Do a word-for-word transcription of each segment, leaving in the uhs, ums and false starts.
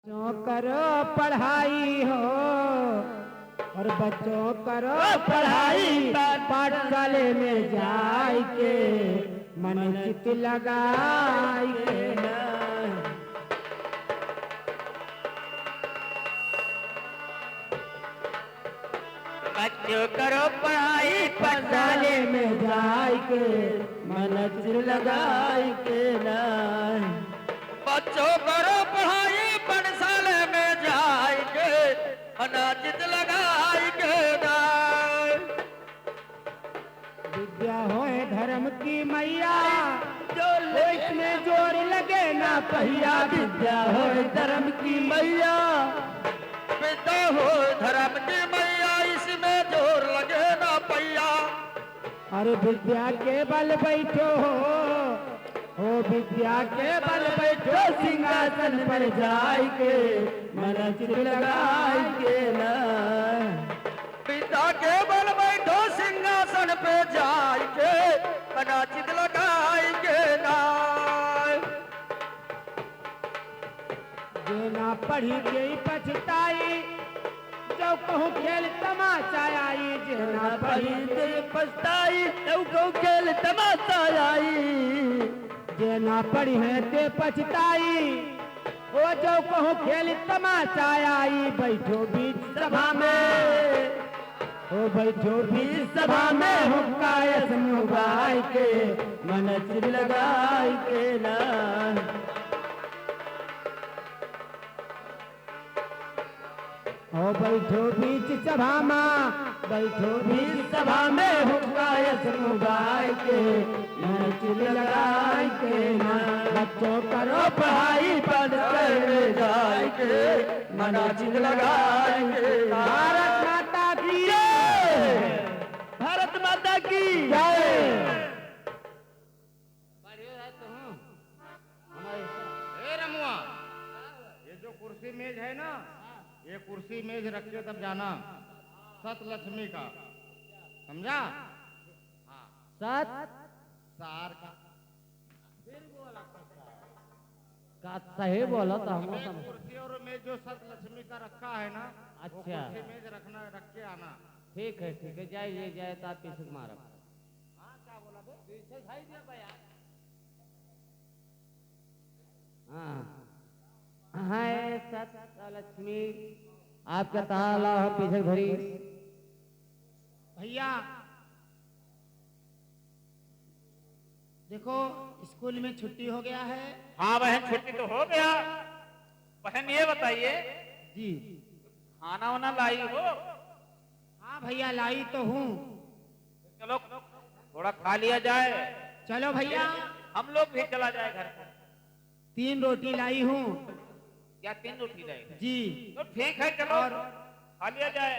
बच्चों करो पढ़ाई हो, और बच्चों करो पढ़ाई, पाठशाले में जाइके मन चित लगाइके ना। बच्चों करो पढ़ाई, पाठशाले में जाइके मन चित लगाइके ना। बच्चों करो पढ़ाई, पाठशाले में जाइके मन चित लगाइके ना। विद्या होए धर्म की मैया, जो इसमें जोर लगे ना पहिया। विद्या होए धर्म की मैया, विद्या होए धर्म की मैया, इसमें जोर लगे ना पहिया। अरे विद्या के बल बैठो हो, हो विद्या के बल बैठो, सिंहासन पर जाइके मन चित लगाइके ना। विद्या के बल बैठो, सिंहासन पे जाइके मन चित लगाइके ना। जे ना पढ़ी के पछताई, जो कहूँ खेल तमाशा आई। जे ना पढ़ी के पछताई, जो कहूँ खेल तमाशा आई। जे ना पढ़ी है ते पछताई, ओ जो कहूँ खेल तमाशा आई। बैठो बीच सभा में, ओ बैठो बीच सभा में, हुक्का अस मुँह बाइके मन चित लगाइके ना। ओ बैठो बीच सभा मा, बैठो बीच सभा में, हुक्का अस मुँह बाइके मन चित लगाइके ना। बच्चों करो पढ़ाई, पाठशाले में जाइके मन चित लगाइके ना। भारत माता की जय। भारत माता की जय। बढ़िया है तो हूँ। हमारे ए रमुआ, ये जो कुर्सी मेज है ना, ये कुर्सी मेज रख के तब जाना, सतलक्ष्मी का, समझा? हाँ। सत सार का। का सही बोला तो हम अबे समझ। कुर्सी और मेज जो सतलक्ष्मी का रखा है ना, वो अच्छा। कुर्सी मेज रखना, रख के आना। ठीक है, ठीक है, जाइए, जाए तो आप पीछे मारब। हाँ, क्या बोला बे? पीछे साइड में बया। हाँ। हाय सत लक्ष्मी, आपका ताला हम पीछे भरी। भैया, देखो, स्कूल में छुट्टी हो गया है। हाँ बहन, छुट्टी तो हो गया। बहन, ये बताइए, जी। खाना वाना लाई हो? हाँ भैया, लाई तो हूँ। चलो, थोड़ा खा लिया जाए। चलो भैया। हम लोग भी चला जाए घर को। तीन रोटी लाई हूँ। क्या तीन रोटी लाई? जी। तो ठीक है, चलो, और खा लिया जाए।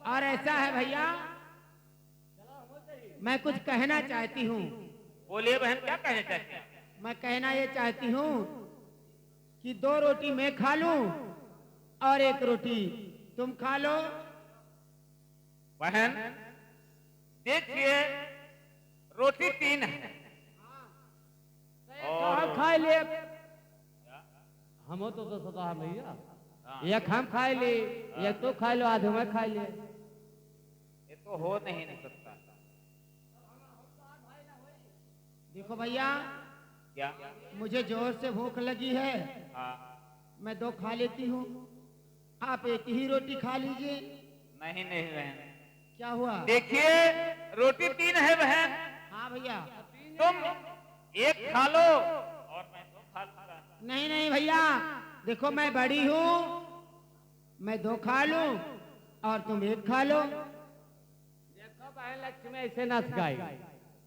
और ऐसा है भैया, मैं कुछ कहना चाहती हूँ। बोलिए बहन, क्या कहना चाहती हैं? मैं कहना ये चाहती हूँ कि दो रोटी मैं खा लूँ और एक रोटी तुम खा लो। बहन, देखिए, रोटी तीन है। और हम खाए ले। हम तो, तो सदा भैया। हाँ। एक हम खाए ले, हाँ। एक तो खाए लो, आधे मैं खाए ले। ये तो हो नहीं सकता। देखो भैया, क्या? मुझे जोर से भूख लगी है। हाँ। मैं दो खा लेती हूँ, आप एक ही रोटी खा लीजिए। नहीं, नहीं बहन। क्या हुआ? देखिए, रोटी तीन है बहन। हाँ भैया। तुम एक खा लो और मैं दो खा लूंगा। नहीं, नहीं भैया, देखो मैं बड़ी हूँ, मैं दो खा लूँ और तुम एक खा लो। देखो बहन लक्ष्मी, ऐसे ना सिखाई।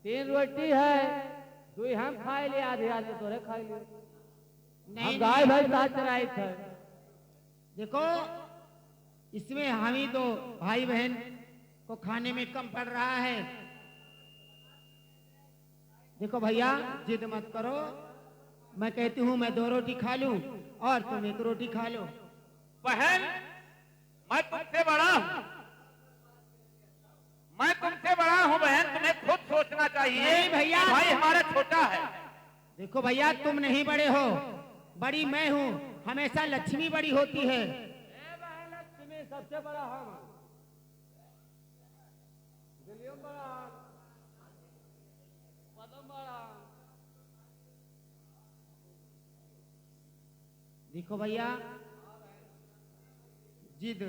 तीन रोटी है, दुई हम खाए ले, आधी आधी तोरे खाए ले। नहीं, हम गाय नहीं। भैंस साथ चराइत है। देखो, इसमें हम ही तो भाई बहन को खाने में कम पड़ रहा है। देखो भैया, जिद मत करो, मैं कहती हूँ मैं दो रोटी खा लूँ और तुम एक रोटी खा लो। बहन, मैं तुमसे बड़ा हूँ, मैं तुमसे बड़ा हूँ बहन, तुम्हें खुद सोचना चाहिए। नहीं भैया। कि भाई हमारा छोटा है। देखो भैया, तुम नहीं बड़े हो, बड़ी मैं हूँ। हमेशा लक्ष्मी बड़ी होती है। ए बहन, लक्ष्मी सबसे बड़ा हम। दिल्लियों बड़ा, पदम बड़ा। देखो भैया, जिद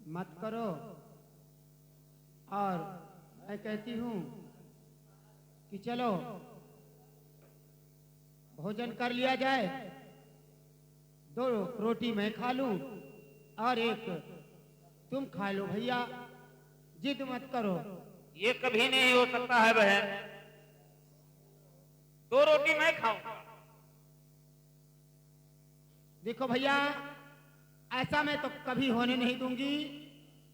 मत करो। और मैं कहती हूँ कि चलो, भोजन कर लिया जाए, दो रोटी मैं खा लूं और एक तुम खा लो भैया, जिद मत करो। ये कभी नहीं हो सकता है बहन, दो रोटी मैं खाऊंगा। देखो भैया, ऐसा मैं तो कभी होने नहीं दूंगी,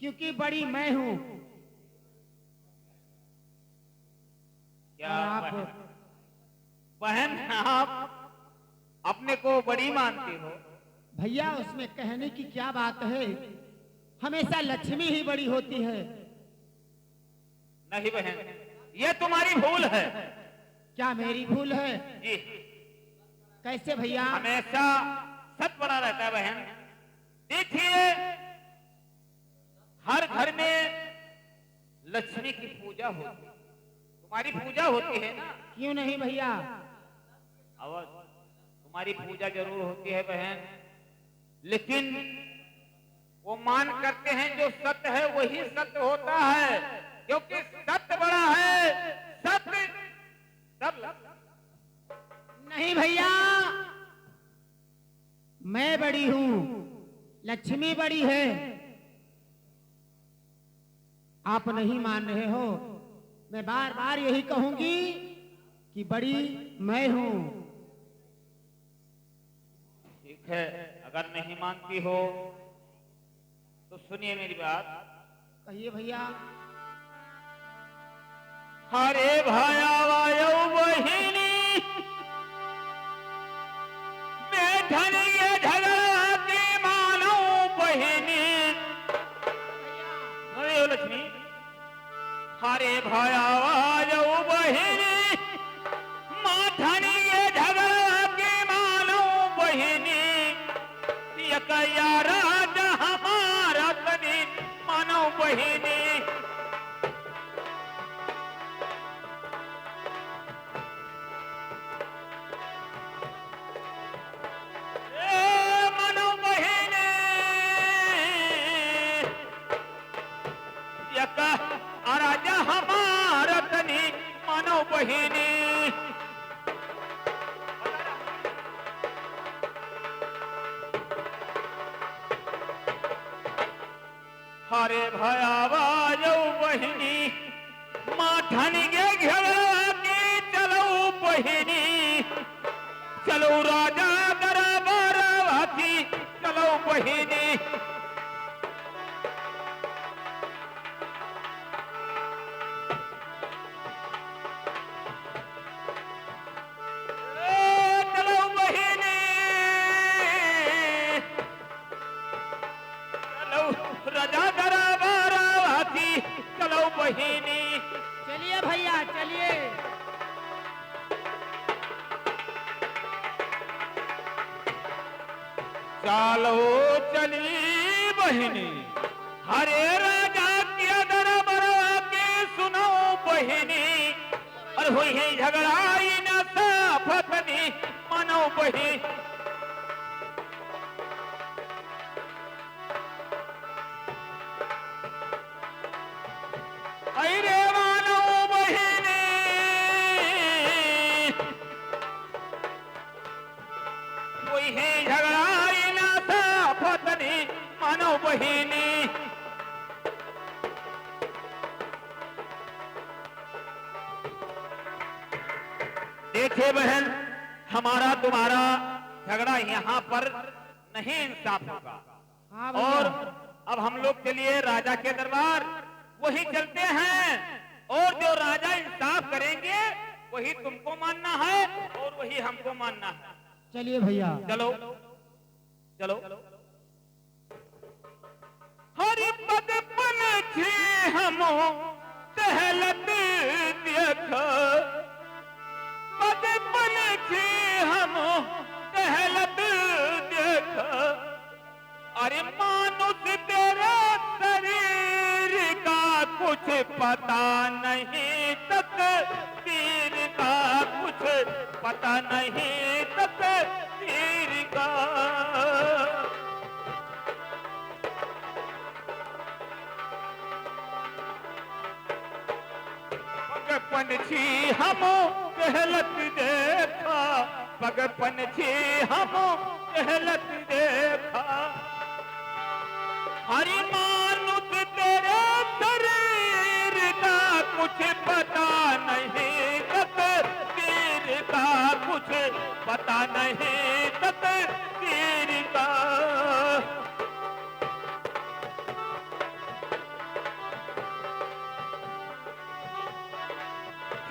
क्योंकि बड़ी मैं हूं। क्या और आप बहन, बहन, आप अपने को बड़ी मानती हो? भैया, उसमें कहने की क्या बात है, हमेशा लक्ष्मी ही बड़ी होती है। नहीं बहन, ये तुम्हारी भूल है। क्या मेरी भूल है? जी। कैसे भैया? हमेशा सत बड़ा रहता है बहन। देखिए, हर घर में लक्ष्मी की पूजा होती है, तुम्हारी पूजा होती है ना? क्यों नहीं भैया? अवश्य, तुम्हारी पूजा जरूर होती है बहन, लेकिन वो मान करते हैं जो सत्य है वही सत्य होता है, क्योंकि सत्य बड़ा है, सत्य सब लग- नहीं भैया, मैं बड़ी हूँ, लक्ष्मी बड़ी है। आप नहीं मान रहे हो, मैं बार बार यही कहूंगी कि बड़ी मैं हूँ। ठीक है, अगर नहीं मानती हो तो सुनिए मेरी बात। कहिए भैया। हरे भाया वायो बहिनी, मैं धनी ये झगड़ा के मानो बहिनी। अरे ओ लक्ष्मी, हरे भाया वायो बहिनी, माँ धनी ये झगड़ा के मानो बहिनी, एक यारा जा हमारा तनी मानो बहिनी। ए मानो बहिनी, एक आरा जा हमारा तनी मानो बहिनी। हरे भाया वायो बहिनी, माँ धनी के झगड़ा की चलो बहिनी, चलो राजा दरबार की चलो बहिनी। ए, चलो बहिनी, चलो राजा दरबार की चलो बहिनी। चलिए भैया, चलिए। चलो चली बहिनी, हरे राजा के दरबार के सुनो बहिनी, और हुई है झगड़ा ई ना साफतनी मानो बहिनी। अरे मानो बहिनी, कोई है झगड़ा ई ना साफतनी मानो बहिनी। देखिए बहन, हमारा तुम्हारा झगड़ा यहाँ पर नहीं इंसाफ होगा। हाँ भैया। और अब हम लोग चलिए राजा के दरबार, वहीं चलते हैं और जो राजा इंसाफ करेंगे वही तुमको मानना है और वही हमको मानना है। चलिए भैया। चलो, चलो। हरि पग पनखी हम टहलत देख, पग पनखी हम टहलत अरे मानुष तेरे शरीर का कुछ पता नहीं, तकदीर का कुछ पता नहीं, तकदीर का। पग पंछी हम टहलत देखा, पग पंछी हम टहलत देखा। अरे मानुष तेरे शरीर का कुछ पता नहीं, तकदीर का कुछ पता नहीं, तकदीर का।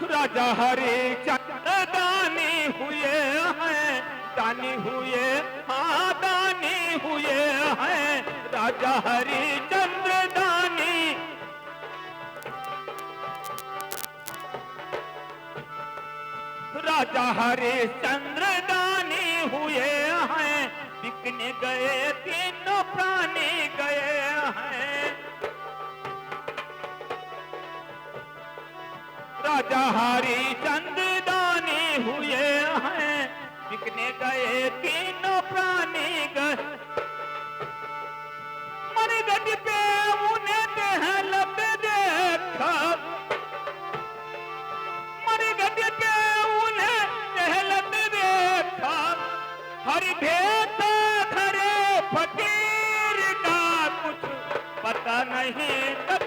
राजा हरिश्चंद्र दानी हुए हैं, दानी हुए, हाँ, दानी हुए हैं, राजा हरिश्चंद्र दानी। राजा हरिश्चंद्र दानी हुए हैं, बिकने गए तीनों प्राणी गए हैं। राजा हरिश्चंद्र दानी हुए हैं, बिकने गए तीनों प्राणी गए। मरघट पे उन्हें टहलत देखा, मरघट पे उन्हें टहलत देखा। हर भेद धरे फकीर का कुछ पता नहीं तक।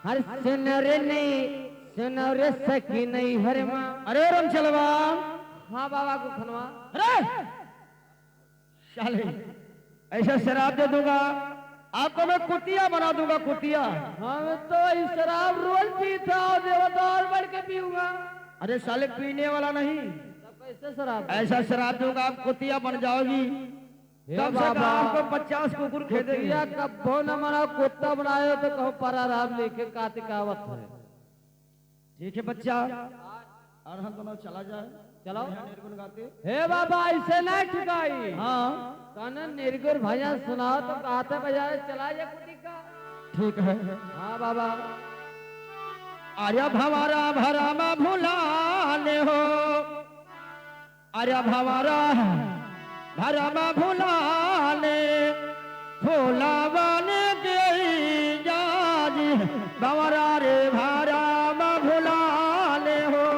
हर सुनो रे नहीं, सुनो रे सखी नहीं हर माँ। अरे रामचलवा। हाँ बाबा गुखनवा। अरे साले, ऐसा शराब दे दूंगा, आपको मैं कुतिया बना दूंगा, कुतिया। हम तो ई शराब रोज पीता हूँ देवता, और बढ़ के पीऊंगा। अरे साले, पीने वाला नहीं। तब कैसे शराब? ऐसा शराब दूंगा, आप कुतिया बन जाओगी। हे कम से कम बाबा, आपको पचास कुकुर खेदेंगे। कुतिया कब्बो न बनाओ, कुत्ता बनायो तो कहो पराराम लेके कातिक आवत है। ठीक है बच्चा, और हम दोनों चला जाए। चलो। बढ़िया निर्गुण गाते। हे बाबा, ऐसे ना ठिकाई। हाँ। तने निर्गुण भजन सुनाओ तो गाते बजाए चला जाए कुटी का। ठीक है। हाँ बाबा। अरे भंवरा भरम भुलाने हो, अरे भंवरा भरम भुलाने, भुलावन के जाजी, भंवरा रे भरम भुलाने हो।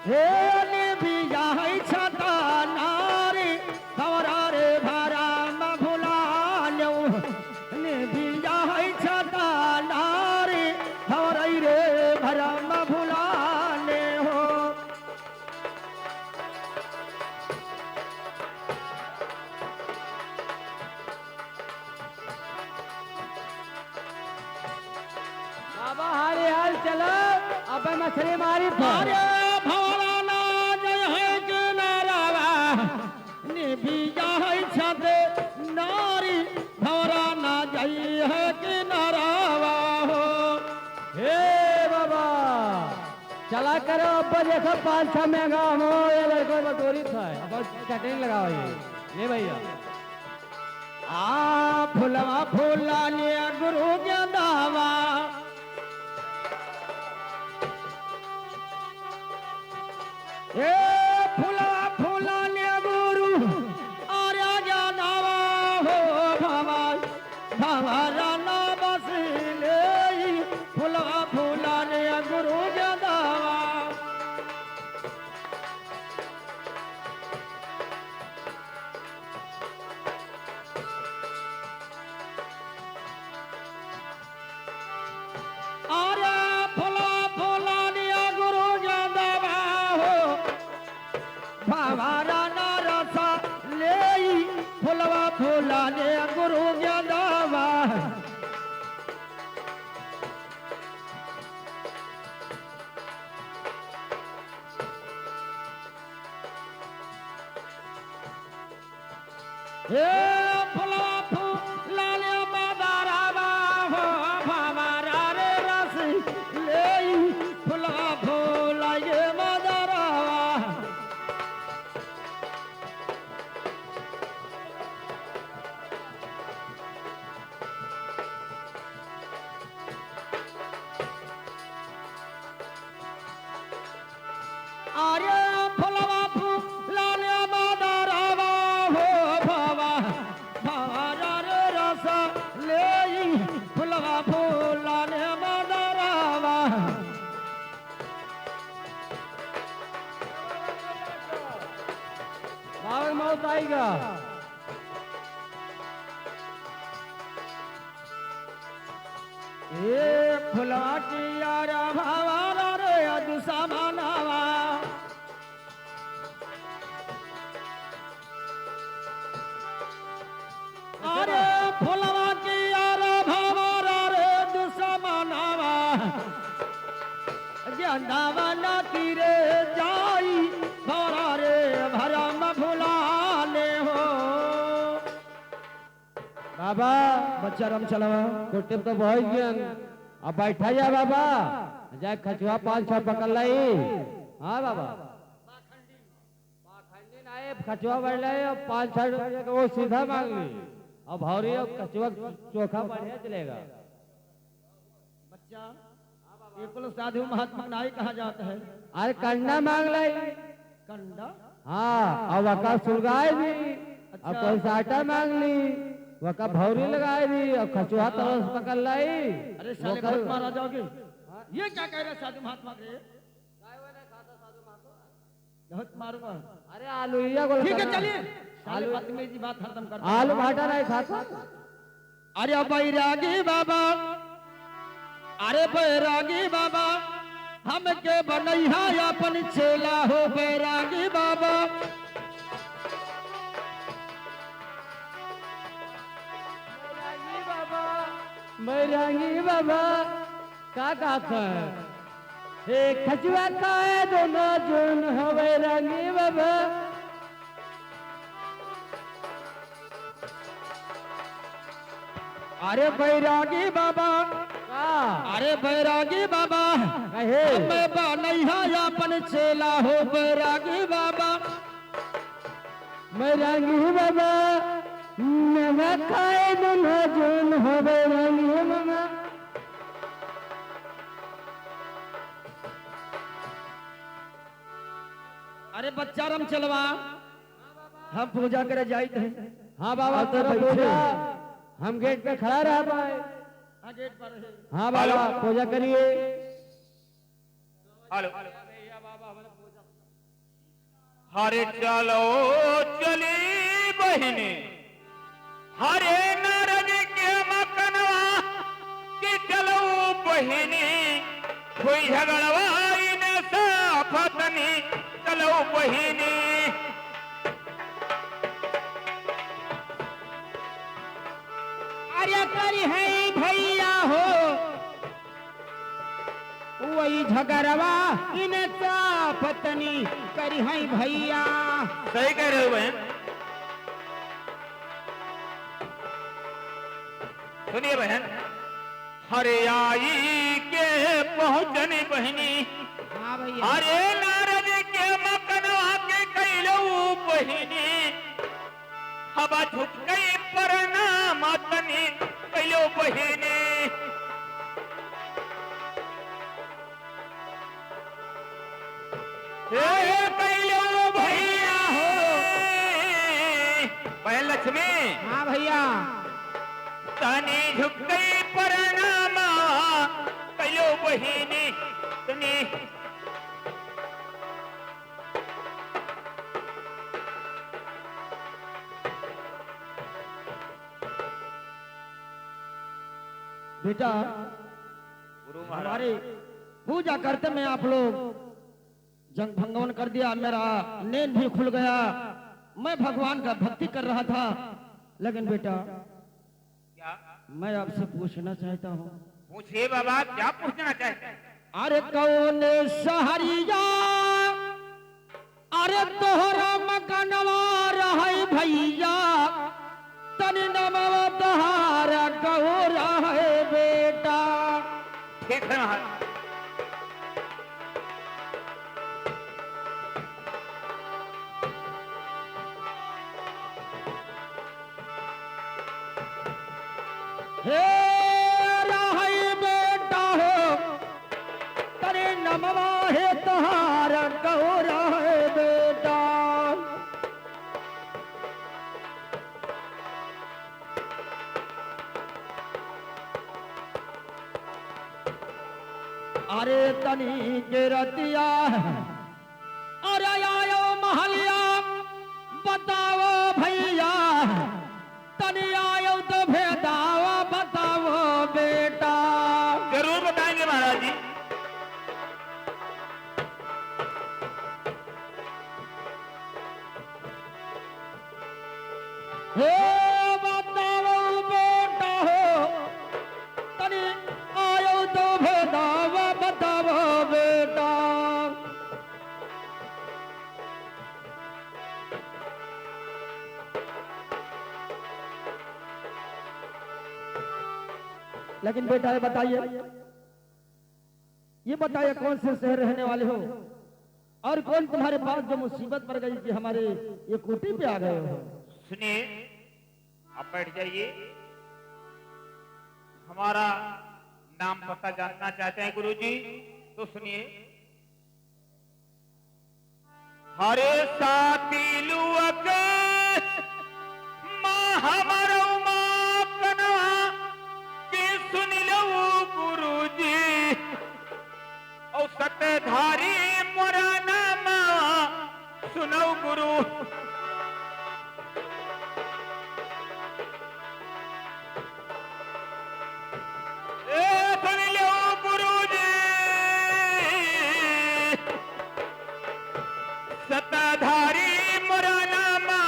हे निबिया है छता नारी, भंवरा रे भरम भुलाने हो। निबिया है छता नारी, भंवरा रे भरम भुलाने हो। बाबा हारी हाल चलो, अब मछली मारी पर। अरे भंवरा ना जइहैं किनारावा, निबिया है छत नारी, भंवरा ना जइहैं किनारावा हो। हे बाबा, चला करो, अब देखो पाँच छह महंगा हम हो, ये लड़को बटोरी था, अब चटनी लगाओ ये। ले भैया। आ फुलवा फुलाने गुरु गेंदावा। ए फुलवा फुलाने गुरु आर्या गेंदावा हो भंवरा, भंवरा ना बस ले फुलवा फुलाने गुरु गेंदावा। अरे फुलवा फुलाने गुरु गेंदावा हो, भंवरा ना रस लेई, फुलवा फुलाने गुरु ज्ञानवा। हे फुलवा फुलाने मदरवा हो, भंवरा रे रस लेई, फुलवा फुलाने मदरवा। अरे फुलवा फुलाने मदरवा हो, भंवरा, भंवरा रे रस लेई, फुलवा फुलाने मदरवा। बाबा मौत आएगा। ए फुलवा की यार भंवरा रे दुसमनवा। अरे फुलवा की यार भंवरा रे दुसमनवा। गेंदावा ना तीरे जाई, भंवरा रे भरम भुलाने हो। बाबा, बच्चा राम चलावा। कुट्टे तो बहुत ज्ञान। अब बैठा जा बाबा, जाए खचुआ पाँच छह पकड़ लाई। हाँ बाबा। पाखंडी नाई, खचुआ बढ़ लाई, अब पाँच छह रुपया के वो सीधा मांग ली। अब भौरी अब खचुआ चोखा बढ़िया चलेगा। बच्चा, ये कुल साधु महात्मा नाई कहा जाता है। अरे कंडा मांग लाई। कंडा? हाँ, अब वका सुलगाए दी, अब अच्छा। कोई साटा मांग ली, वका भौरी लगाए दी, अब खचुआ तरस पकड़ लाई। अरे साले, वका बहुत मारा जाओगे। ये क्या कह रहे साधु महात्मा रे? बहुत मारूंगा। अरे आलू ही है, ठीक है, चलिए। साले आलू, बदतमीजी बात खत्म कर दो। आलू भाटा नहीं खाता। अरे बैरागी बाबा, अरे बैरागी बाबा, हमके बनैहा अपन चेला हो बैरागी बाबा। बैरागी बाबा, बैरागी बाबा, का कहत है? हे खचुआ खाए दोनों जून हो बैरागी बाबा। अरे बैरागी बाबा। का? अरे बैरागी बाबा। कहे? मैं बनैहा अपन चेला हो बैरागी बाबा। बैरागी बाबा, मेवा खाए दोनों जून हो बैरागी बाबा। अरे बच्चा राम चलवा, हम पूजा करे जाइत हैं। हाँ बाबा, आप तो करो बैठे। पूजा, हम गेट पे खड़ा रह पाए। हाँ, गेट पर है। हाँ बाबा, हेलो। पूजा करिए। हेलो। हरे चलो चली बहिनी, हरे नारद के मकनवा, कि चलो बहिनी, कोई झगड़वा इन साफतनी, चलो बहिनी। अरे करी है भैया हो, वही झगड़वा इन साफतनी करी है भैया। सही कह रहे हो बहन। सुनिए बहन, हरे आई के पहुँचनी बहिनी। हाँ भैया। हरे नारद के मकनवा के कैलऊ बहिनी। हवा झुकई प्रणाम तनी कैलो बहिनी। हे कैलो भैया हो। बहन लक्ष्मी। हाँ भैया। तनी झुकई प्रणाम कैलो बहिनी। तनी बेटा, गुरु महाराज। हमारी पूजा करते में आप लोग जंग भंगवन कर दिया, मेरा नींद भी खुल गया। मैं भगवान का भक्ति कर रहा था, लेकिन बेटा, क्या? मैं आपसे पूछना चाहता हूँ। पूछिए बाबा, क्या पूछना चाहते हैं? अरे कौन सहरिया, अरे तोहरा मकनवा रहै भैया, तनी नमवा तोहार गौर है बेटा। ठीक है महाराज। हे रहै बेटा हो, तनी नमवा है तोहार गौर है बेटा। अरे तनी के रतिया, अरे आयो महलिया, बताओ भैया, तनी आयो तो भेदावा बताओ बेटा। जरूर बताएंगे महाराज जी। हे बताओ बेटा हो, तनी आयो तो भेदावा बताओ बेटा। लेकिन बेटा, ये बताइए, ये बताइए, कौन से शहर रहने वाले हो और कौन तुम्हारे पास जो मुसीबत पड़ गई कि हमारे ये कुटी पे आ गए हो? सुनिए, आप बैठ जाइए। हमारा नाम पता जानना चाहते हैं गुरुजी, तो सुनिए। हरे साथी लुअक माँ हमरौ माँ कना के सुनि लऊ गुरुजी। औ सतधारी मोरा नाम सुनौ गुरु। ए, सुनि लेउ गुरुजी, सताधारी मोरा नामवा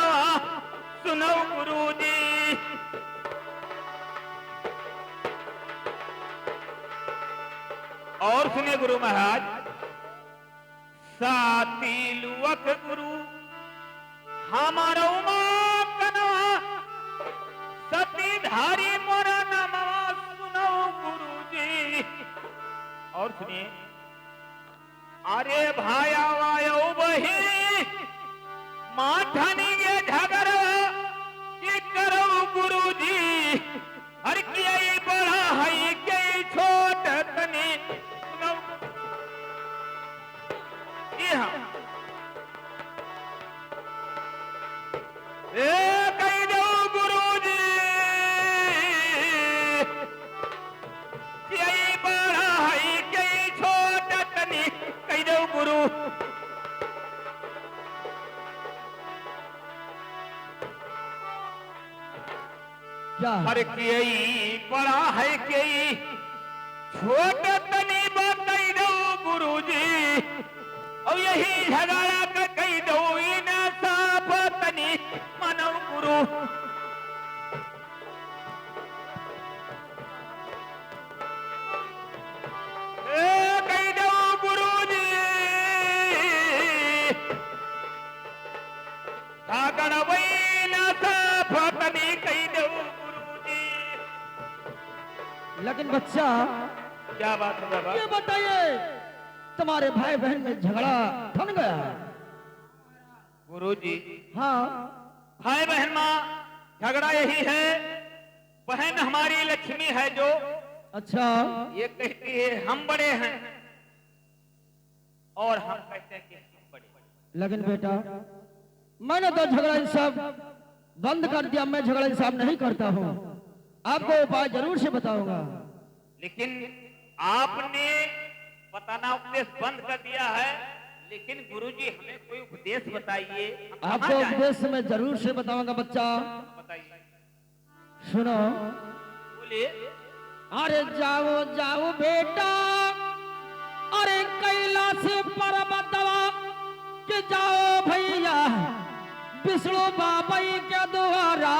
सुनौ गुरुजी। और सुनिए गुरु महाराज, साती लुअक गुरु, हमारो माँ कनवा, सती धारी मोरा नमवा सुनौ गुरुजी। और सुनिए, अरे भाया वायो बही, माँ धनी ये झगड़ा, ये करो गुरुजी। हर किया बड़ा है, के छोट तनी। सुनौ। जी हाँ। ए, कहि दो गुरुजी, के बड़ा है, के छोट तनी, कहि दो गुरु। क्या? अरे केई बड़ा है केई छोट तनी बताई दो गुरुजी। और यही झगड़ा का कही दो इना साफ तनी मानो गुरु। ए, कही दो गुरुजी। झगड़वैला साफ तनी कहि देउ गुरुजी। लेकिन बच्चा, क्या बात है बाबा? ये बताइए, तुम्हारे भाई बहन में झगड़ा ठन गया है? गुरुजी। हाँ। भाई बहन मा झगड़ा यही है, बहन हमारी लक्ष्मी है जो। अच्छा। ये कहती है हम बड़े हैं, और हम कहते हैं कि हम बड़े। लेकिन बेटा, मैंने तो झगड़ा इन सब बंद कर दिया, मैं झगड़ा इन सब नहीं करता हूँ। आपको उपाय जरूर से बताऊंगा। लेकिन आपने बताना उपदेश बंद कर दिया है, लेकिन गुरुजी हमें कोई उपदेश बताइए, हम कहाँ आपको जाएं? उपदेश मैं जरूर से बताऊंगा बच्चा। बताइए। सुनो। बोलिए। अरे जाओ, जाओ बेटा, अरे कैलाश पर्वतवा के जाओ भैया, विष्णु बाबई के द्वारा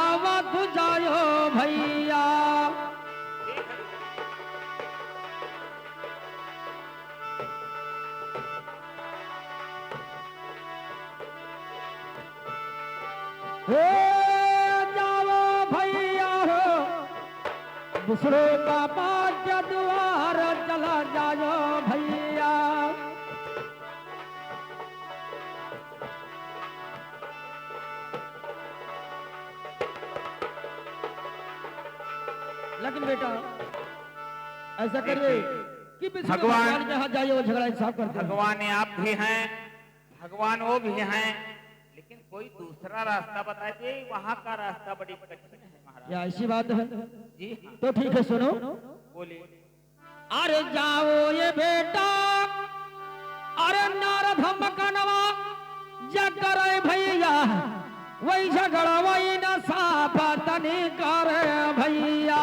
तू जायो भैया। हे जाओ भैया हो, विष्णु बाबा के द्वार चला जाओ भैया। लेकिन बेटा, ऐसा करिए देखिए, कि विष्णु भगवान, भगवान के यहाँ जाइए, वो झगड़ा इंसाफ कर दे। भगवान आप भी हैं, भगवान वो भी हैं, लेकिन कोई दूसरा रास्ता बता दे, वहाँ का रास्ता बड़ी कठिन है महाराज। या ऐसी बात है? जी हाँ। तो ठीक है, सुनो। बोलिए। अरे जाओ ये बेटा, अरे नारद हम कनवा जग करे भैया, वही झगड़ा वही न साफ तनी करे भैया।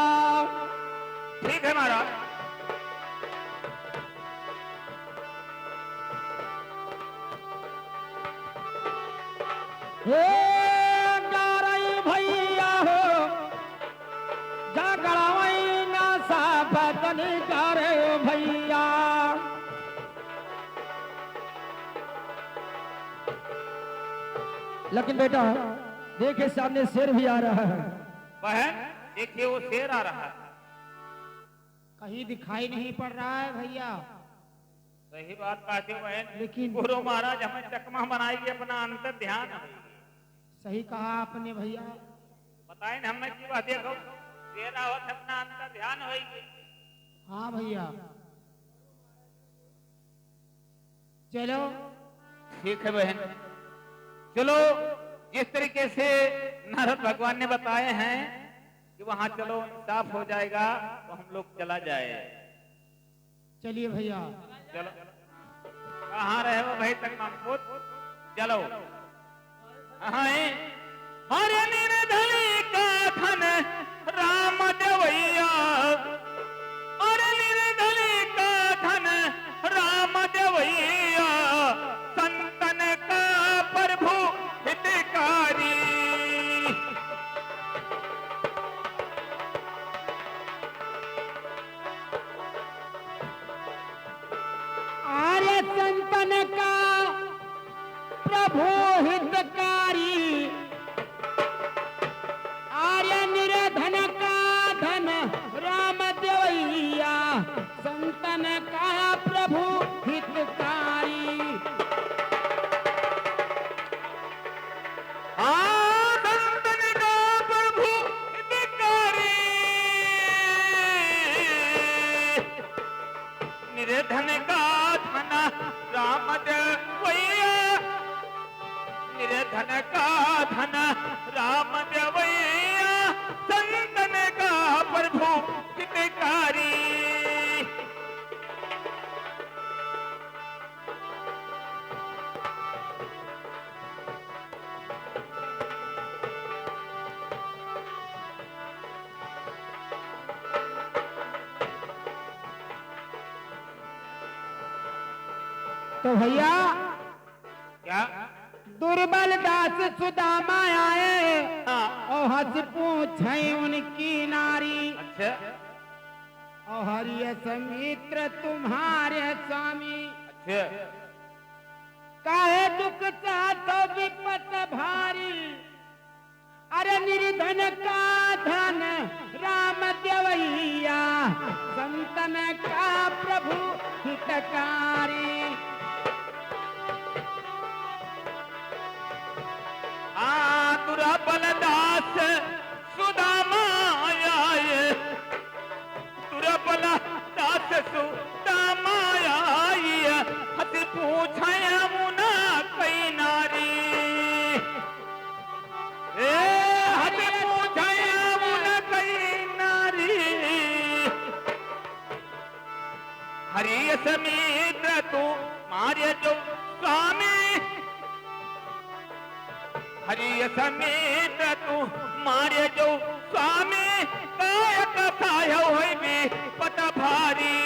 ठीक है महाराज। हे गारई भैया हो, जागरवई ना साबत निकारे भैया। लेकिन बेटा, देखे सामने शेर भी आ रहा है। बहन, देखिए वो शेर आ रहा है। कहीं दिखाई नहीं पड़ रहा है भैया। सही बात कहते हो बहन। लेकिन गुरु महाराज हमें चकमा बनाई के अपना अंतर ध्यान है। सही कहा आपने भैया। बताए ना हमने की बात, देखो, तेरा हो अपना अंतर ध्यान होई। हाँ भैया, चलो। ठीक है बहन, चलो, जिस तरीके से नारद भगवान ने बताए हैं कि वहां चलो, साफ हो जाएगा, तो हम लोग चला जाए। चलिए भैया। चलो। कहाँ रहे हो भाई तक मामपुत? चलो। हाँ, हरे निर्धन का धन राम देवैया, हरे निर्धन का धन राम देवैया, संतन का प्रभु हितकारी। आर्य संतन का प्रभु हितकारी, आर्य निर्धन का धन राम देवैया, संतन का प्रभु हितकारी। हाँ, संतन का प्रभु हितकारी। निर्धन का धन राम देवैया, निर्धन का धन राम देवैया, संतन का प्रभु हितकारी। तो भैया, क्या? दुर्बल दास सुदामा आए, हाँ। और हंस पूछे उनकी नारी। अच्छा। और हरि यस मित्र तुम्हारे स्वामी। अच्छा। काहे दुख चाहत विपत भारी, अरे निर्धन का धन राम देवैया, संतन का प्रभु हितकारी। आ दुर्बल दास सुदामा आए, दुर्बल दास सुदामा आई, हंस पूछे मुना कई नारी। ए, हंस पूछे मुना कई नारी। हरि यस मित्र तुम्हारे जो स्वामी, हरि यस मित्र तुम्हारे जो स्वामी, कायक सायो होई विपत भारी।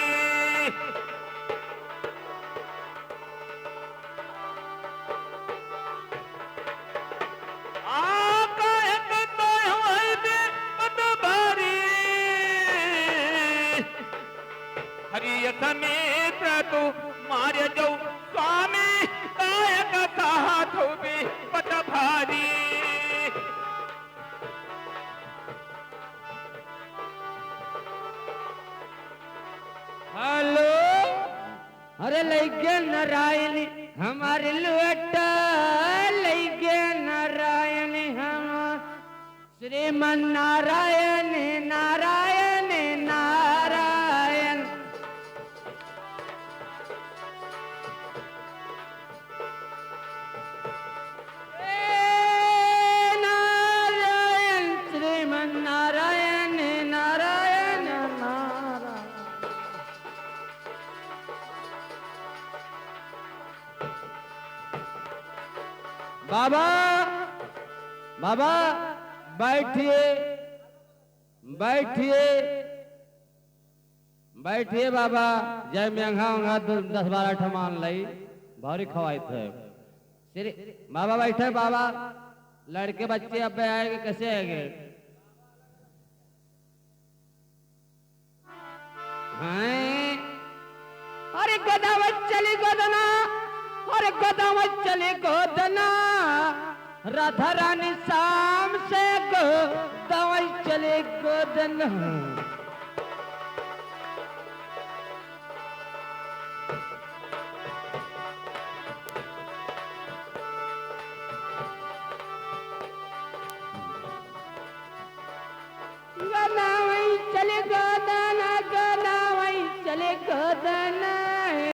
आ कायक सायो होई लइके नारायणी हमार लोटा, लइके नारायणी हमार। श्रीमन नारायण, नारायण, नारायण। ए नारायण, श्रीमन नारायण, नारायण, नारायण। बाबा, बाबा, बैठिए, बैठिए, बैठिए बाबा। जय मेंघा उंघा दु-, दस बारह ठो मान लई, भौरी खवाइत है। श्री बाबा बैठे बाबा, लड़के बच्चे अब आएंगे, कैसे आएंगे? हैं? अरे गदावत चली गोदना, अरे गदावत चली गोदना, राधा रानी शाम से गोदावत चली गोदना। गनावई चले गोदना, गनावई चले गोदना।